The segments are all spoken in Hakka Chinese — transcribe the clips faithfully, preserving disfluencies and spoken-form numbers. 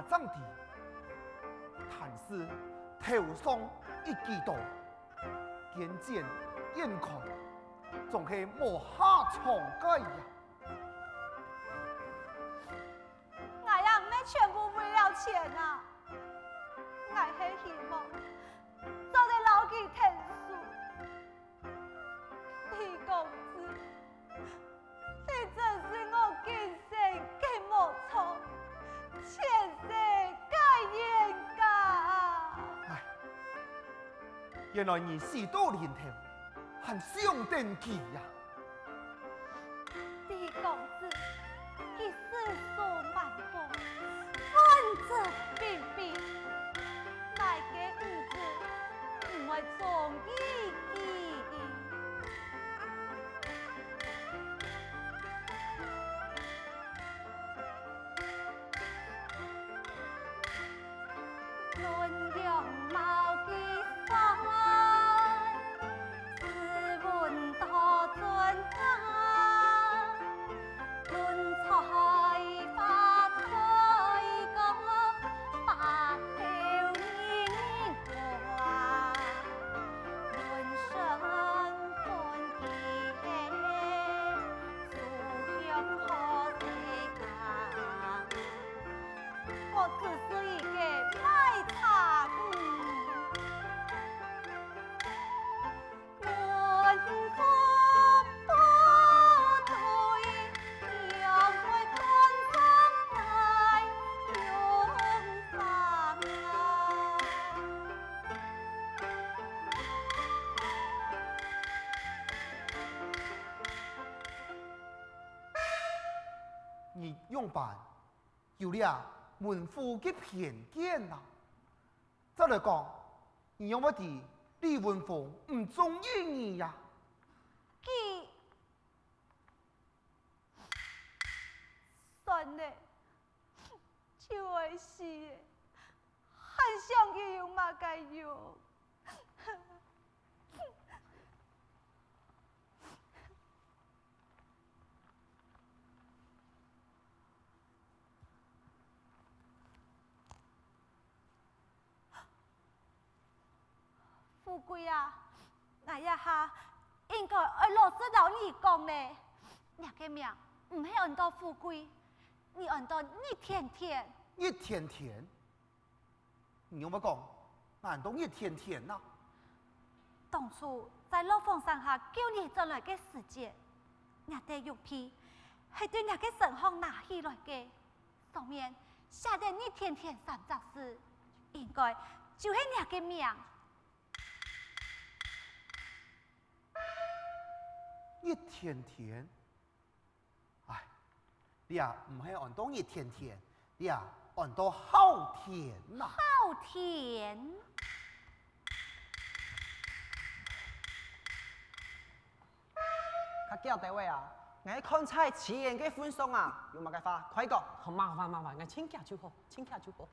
正知，但是頭上一支刀，肩尖眼看，總係無下場个呀。 𠊎也毋係全部為了錢啊！𠊎係希望做得摎佢𢯭手。李公子，你真係𠊎今生个無錯，前世个冤家啊！唉，原來你死到臨頭，還想等佢呀！ 李公子，佢世所滿寶，文質彬彬，哪个女子毋會中意佢？ 論容貌舉世，斯文多俊雅；論才華才高，百斗人華；論身份地位，殊享好世間。 我只是一個賣茶女。論富不貴，仰會看上大用房啊！ 你仰般有這門戶个偏見啊？再來講，你仰會知李文峰毋中意你呀？佢，算了，就愛死了，還想佢有麼个用？ 富貴啊，𠊎這下應該愛老實摎你講咧，若个名毋係安到富貴，你安到熱天天。熱天天？你仰會講𠊎安到熱天天啊？當初在落荒山下救你轉來个時節，若垤玉佩係對若个身項拿起來个， 上面寫等熱天天三隻字，應該就係若个名。熱天天？唉，這毋係安到熱天天，這安到好天啊！好天？ 較遽兜仔啊！𠊎看在徐言个份上啊，有麼个話，快講！好，麻煩，麻煩，𠊎盡遽就好，盡遽就好。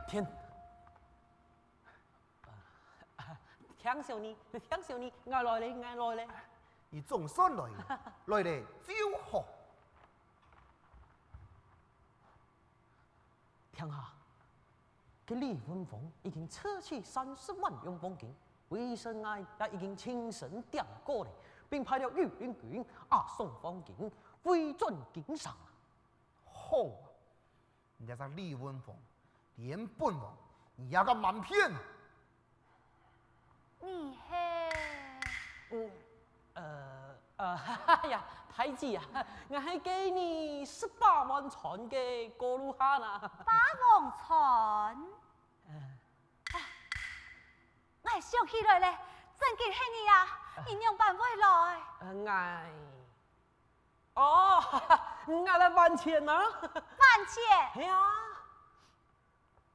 天！啊，聽小二，聽小二，𠊎來咧，𠊎來咧。你總算來咧，來咧就好。 聽下，該李文峰已經出去三十萬兩黃金，為臣𠊎也已經親身點過咧，並派了御林軍押送黃金，回轉京城。好啊，你這隻李文峰，連本王，你也敢瞞騙！ 你係？嗯，呃，呃，哎呀，太子啊，𠊎係該日十八萬磚个過路客啊。八王磚？呃。啊，𠊎想起來咧，正經係你啊！你仰般會來？呃，𠊎，哦，𠊎來還錢啊。還錢？係啊。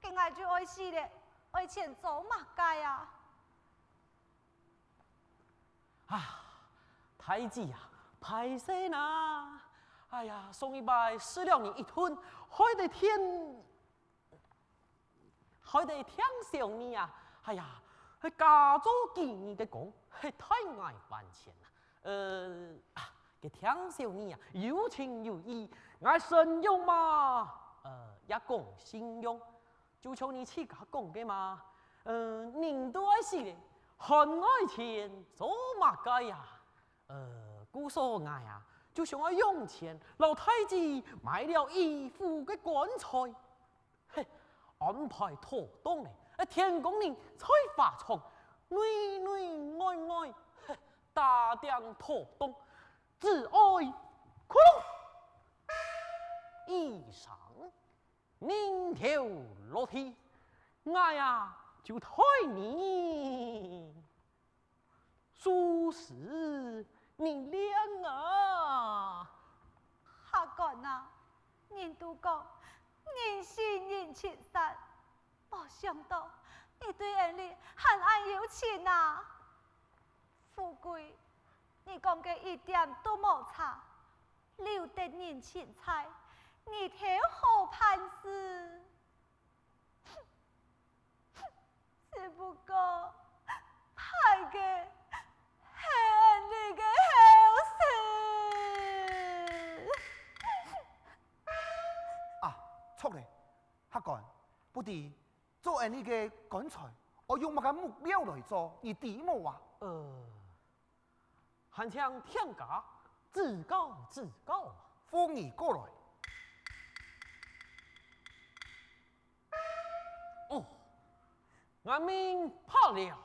該𠊎就愛死咧，愛錢做麼个啊？啊，太子啊，敗勢哪！哎呀，上一擺食了你一頓，害得天，害得天小你啊！哎呀，加做幾日个工，係代𠊎還錢啊！呃，啊，該聽小二啊，有情有義，𠊎承用嘛，呃，也講信用，就像你自家講个嘛，呃，人都愛死咧，還愛錢做麼个呀？呃，故所𠊎啊，就想愛用錢，摎大姊買了姨父个棺材。 嘿，安排妥當咧，哎，天公人在花床，內內外外，嘿，打點妥當，只愛咕隆一聲，人頭落地，𠊎啊就代你 收屍認領啊！客官啊，人都講，人死人親殺，無想到你對𠊎俚還恁有情啊！富貴，你講个一點都無差，留得人情在，日後好辦事。 只不過，歹个係𠊎俚个後生。啊，著咧，客官，不知做𠊎俚个棺材，愛用麼个木料來做，你知無啊？呃， 還請店家指教指教啊。扶你過來。哦，𠊎明白了。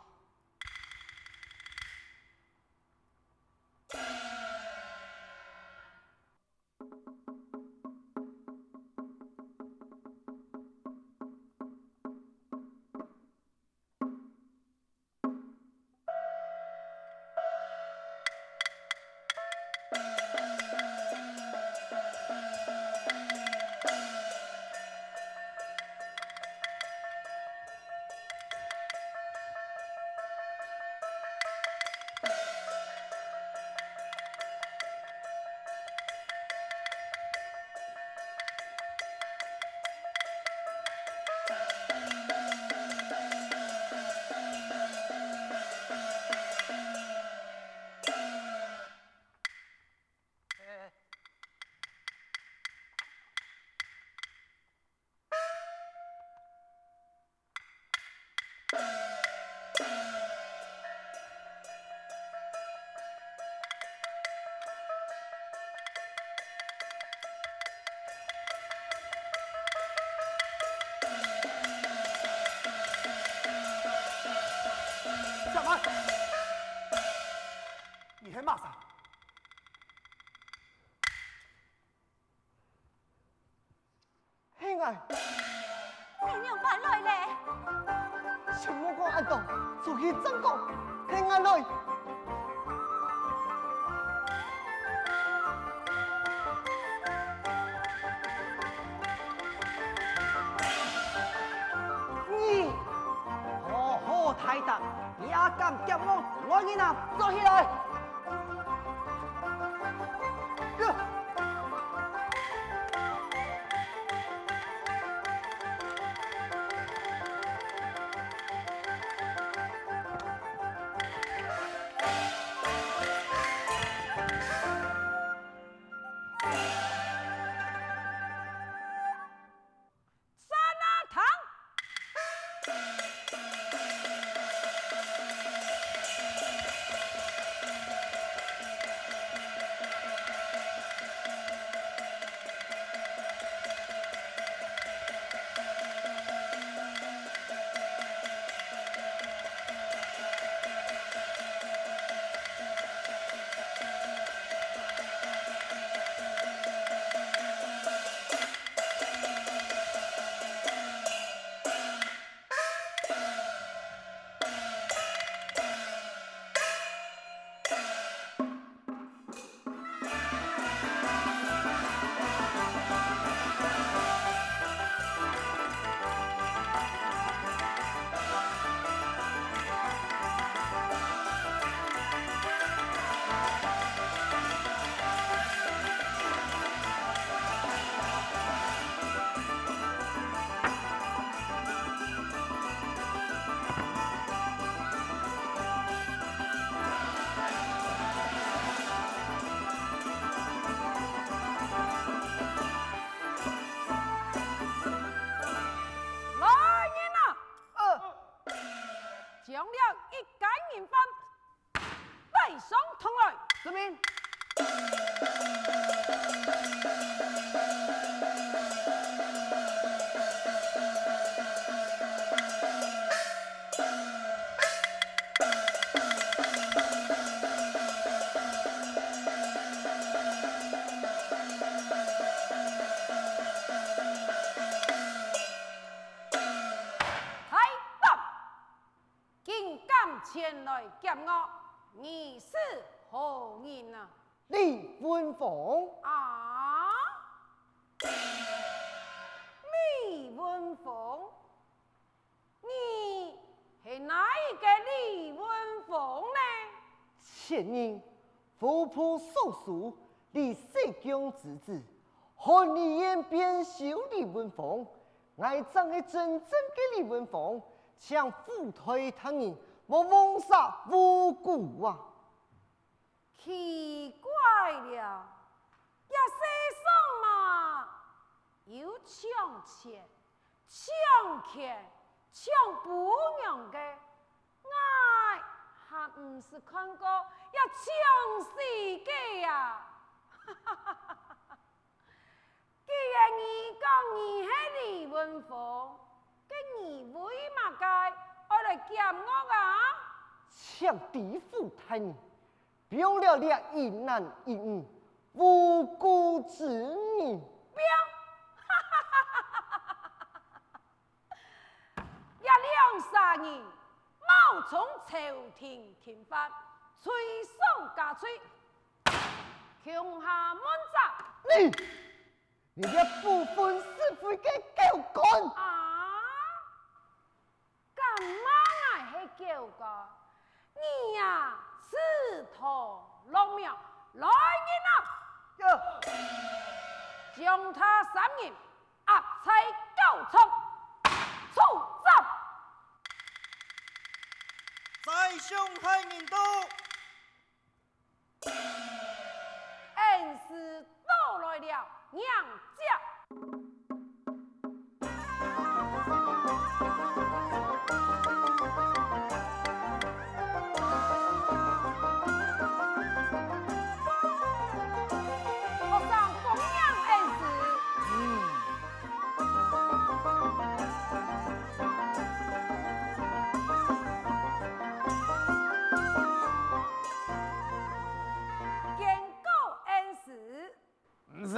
小滿！你係麼儕？ 係𠊎。你仰般來咧？先莫講恁多，出去正講，係𠊎來。你，好好大膽，你也敢夾我，來人啊，捉起來！ 山阿堂。來，遵命。大膽！ 竟敢前來劫惡，你是何人啊？李文峰。啊？李文峰？你係哪一個李文峰呢？前人 戶部尚書李世光之子，翰林院編修李文峰，𠊎正係真正个李文峰，請府台大人莫枉殺無辜啊！奇怪了，這世上嘛，有搶錢、 搶權、搶餔娘个，𠊎還毋識看過這搶死个啊！既然你講你係李文峰，該你為麼个愛來劫惡啊？請知府大人， 放了這一男一女無辜之人。放！這兩儕人冒充朝廷欽犯，罪上加罪，共下問責！你，你這不分是非个狗官！啊？ 敢罵𠊎係狗官？你啊，自投羅網，來人啊！將他三人押在校場處斬！在上大人到！ 恩師到來了，迎接。學生恭迎恩師。嗯。 見過恩師。毋使，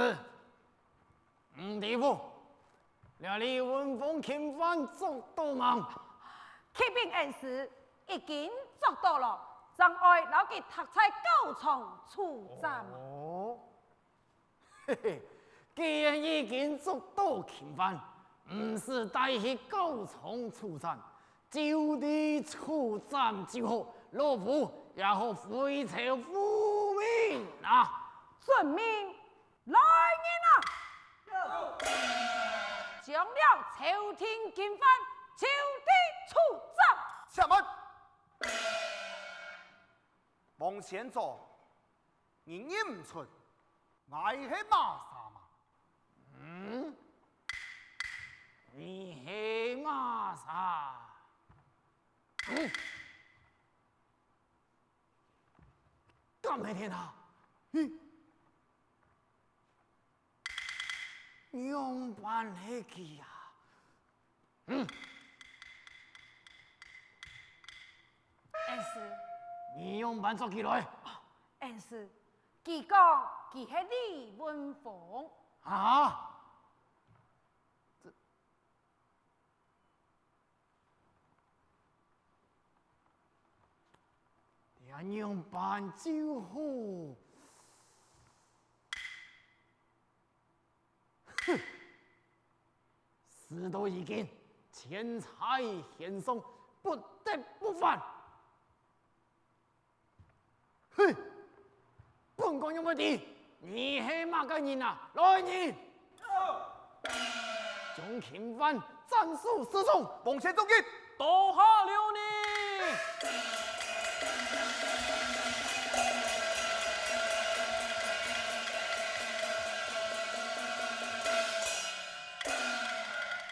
吳知府，這李文峰欽犯捉到吂？啟稟恩師，已經捉到了，正愛摎佢擇在校場處斬。哦。 嘿嘿，既然已經捉到欽犯，毋使帶去校場處斬，就地處斬就好，老夫也好回朝復命啊！遵命，來人啊！將這朝廷欽犯就地處斬！且慢！王先祖， 你認毋出，𠊎係麼儕嗎？嗯？你係麼儕？嗯？敢係天下？你，仰般係佢啊？ 嗯。恩師。你仰般捉佢來？恩師，佢講佢係李文峰。啊？這，這仰般就好？ 哼！事到如今，錢財懸賞，不得不還。哼！本官仰會知，你係麼个人啊？來人！將欽犯斬首示眾！王先祖！ 刀下留人！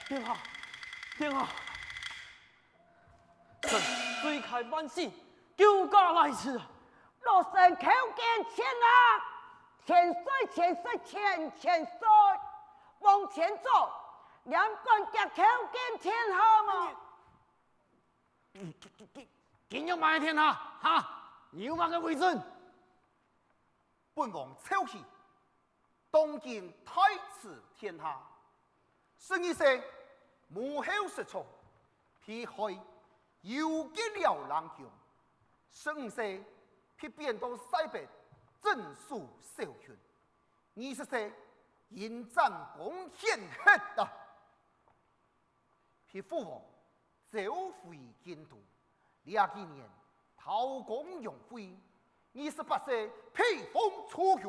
殿下，殿下，臣罪該萬死，救駕來遲啊！多聲叩見天下，千歲，千歲，千千歲！王千左，敢敢叫叩見天下無？今有麼个天下？哈？有麼个為準？本王昭喜， 當今大治天下，十二歲母后失聰，被害遊擊了冷宮；十五歲被貶到塞北鎮守小院；二十歲因戰功獻血啊！ 被父王召回京都。這幾年韜光養晦，二十八歲披風出巡。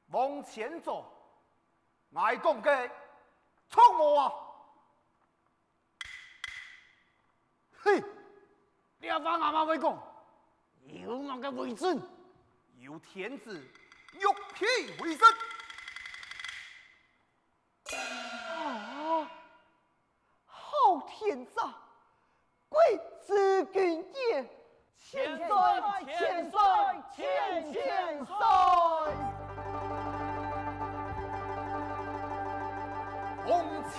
王千左，𠊎講个著無啊？ 嘿，這話𠊎嘛會講，有麼个為準？有天子玉佩為證。啊，好天子，貴之君也！千歲，千歲，千千岁！ 王千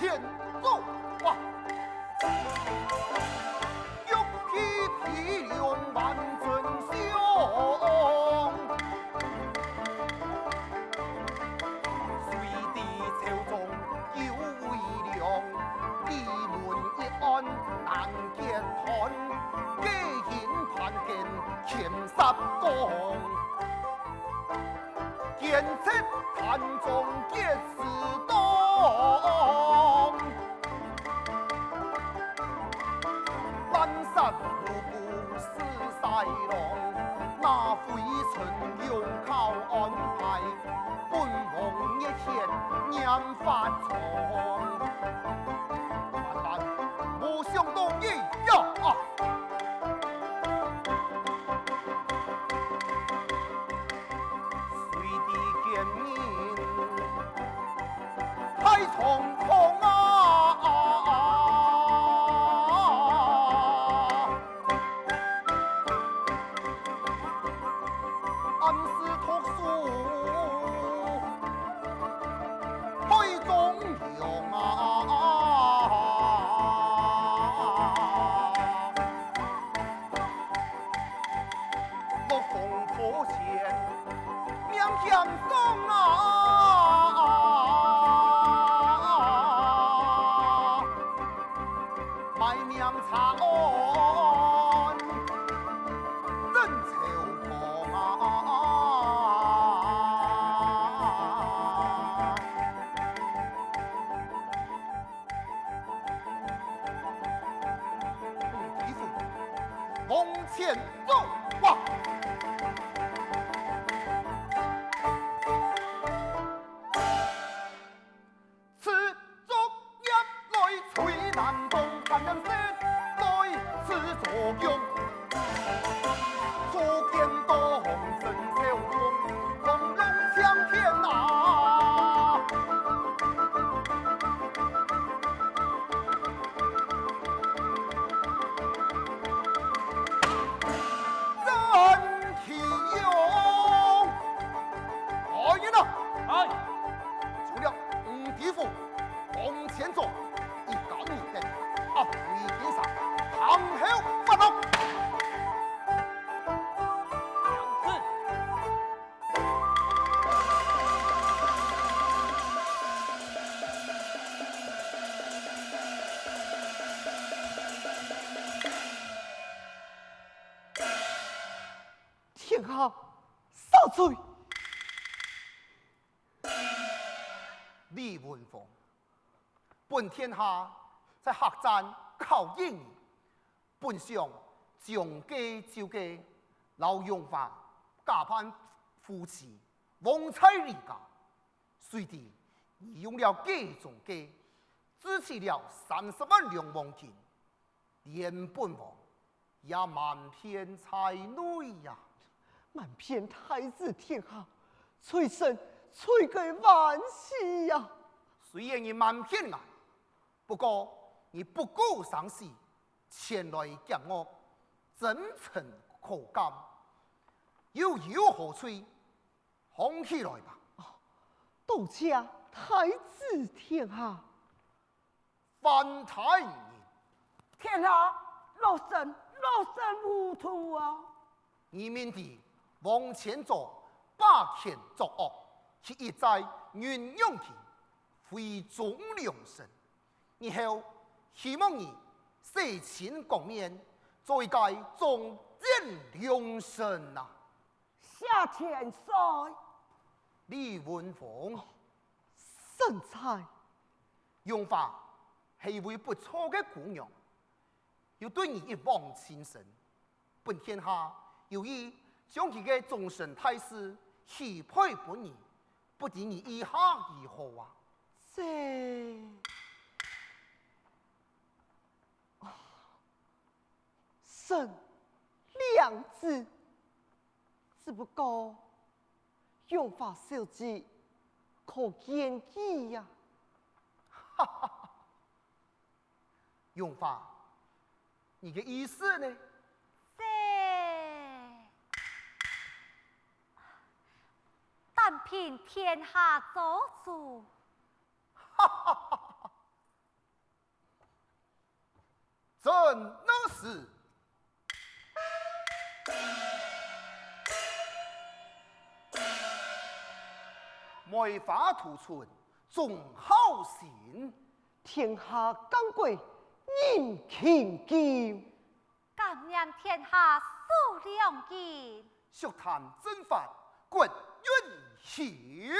左啊！玉佩披龍萬珍香，谁知朝中有微凉，闭门一案难解断，皆因盘庚乾坤煞光。 奸贼贪赃结私党，滥杀无辜死豺狼，哪会陈荣靠安排？本王热血念发烫。万万无想到你呀！啊！ 谁知奸人太猖狂啊！暗自托书害中央啊！ 落风破线，命险送啊！卖命查案，真châu公啊！ 王千左啊！此作业来催南宫，探人生来此作用。 初见刀红生秋红，红龙抢天啊！真奇勇！来人啊！来！救了五弟夫 王千左，一家人等，押回京城，听候发落。天下赦罪！李文峰， 本殿下在客棧考验你，本想將計就計，摎容華假扮夫妻，亡在李家。誰知你用了計中計，支取了三十萬兩黃金， 連本王也瞞騙在內呀！瞞騙太子殿下，罪臣罪該萬死呀！雖然你瞞騙𠊎，不過你不顧生死，前來劫惡，真誠可嘉，又有何罪？放起來吧。多謝太子殿下。 范大人。殿下，老身，老身糊塗啊！你明知王千佐霸權作惡，係一再允讓佢，非忠良臣。日後希望你洗清光面，做一個忠言良臣啊！謝千歲。李文峰。臣在。 容華係一位不錯个姑娘，又對你一往情深，本殿下有意將佢个終身大事許配分你，不知你意下如何啊？這…… 臣領旨，只不過容華小姐可見笑呀。哈哈哈！容華，你个意思呢？這……單憑殿下做主。哈哈哈哈！ 正是。梅花吐春總好新。天下降貴人輕金。感念天下數兩金。俗壇正法骨韻新。